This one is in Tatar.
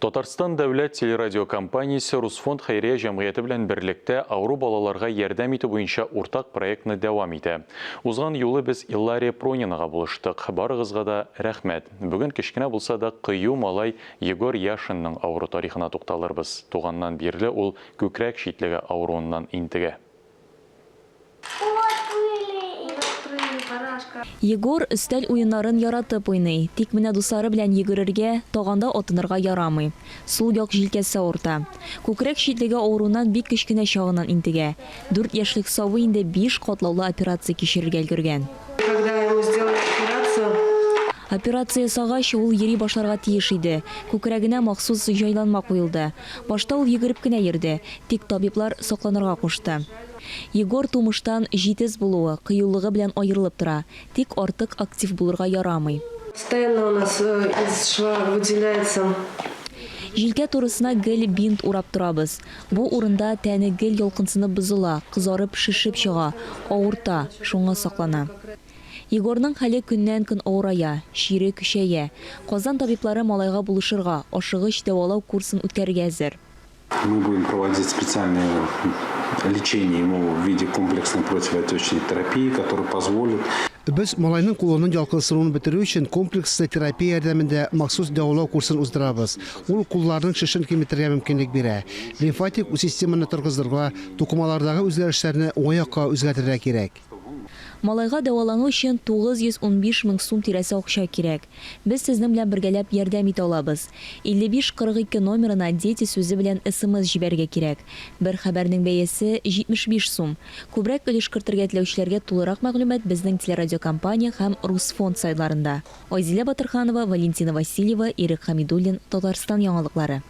Татарстан дәүләт телерадиокомпаниясе Русфонд хәйрия җәмгыяте белән берлектә авыру балаларга ярдәм итү буенча уртак проектны дәвам итә. Узган юлы без Иллария Пронинага булыштык. Барыгызга да рәхмәт. Бүген кечкенә булса да кыю малай Егор Яшинның авыру тарихына тукталырбыз. Туганнан бирле ул күкрәк читлеге авыруыннан интегә. Егор өстәл уеннарын яратып уйный. Тик менә дуслары белән йөгерергә, таганда атынырга ярамый. Сул як җилкәсе авырта. Күкрәк читлеге авыруыннан бик кечкенә чагыннан интегә. Дүрт яшьлек сабый инде биш катлаулы операция кичерергә өлгергән. Когда ему сделали операцию. Операция ясагач, ул йөри башларга тиеш иде. Күкрәгенә махсус җайланма куелды. Башта ул йөгереп кенә йөрде, тик табиблар сакланырга кушты. Егор тумыштан җитез булуы, кыюлыгы белән аерылып тора, тик артык актив булырга ярамый. Постоянно у нас из шва выделяется. Җилкә турысына гел бинт урап торабыз. Бу урында тәне гел ялкынсынып бозыла, кызарып, шешеп чыга, авырта, шуңа саклана. Егорның хәле көннән-көн авырая, чире көчәя. Казан табиблары малайга булышырга, ашыгыч дәвалау курсын үткәрергә әзер. Мы будем проводить специальное лечение ему в виде комплексной противоотечной терапии, которая позволит Без малайның кулының ялкынсынуын бетерү өчен комплекслы терапия ярдәмендә махсус дәвалау курсын уздырабыз. Ул кулларның шешен киметергә мөмкинлек бирә. Лимфатик системаны торгызырга, тукымалардагы үзгәрешләрне уңай якка үзгәртергә кирәк. Малайга дәвалану өчен 915 мең сум тирәсе акча кирәк. Без сезнең белән бергәләп ярдәм итә алабыз. 55 42 номерына Дети сүзе белән смс җибәрергә кирәк. Бер хәбәрнең бәясе, 75 сум. Күбрәк өлеш кертергә теләүчеләргә тулырак мәгълүмат безнең телерадиокомпания һәм Русфонд сайтларында. Айзилә Батырханова, Валентина Васильева, Ирек Хәмидуллин, Татарстан яңалыклары.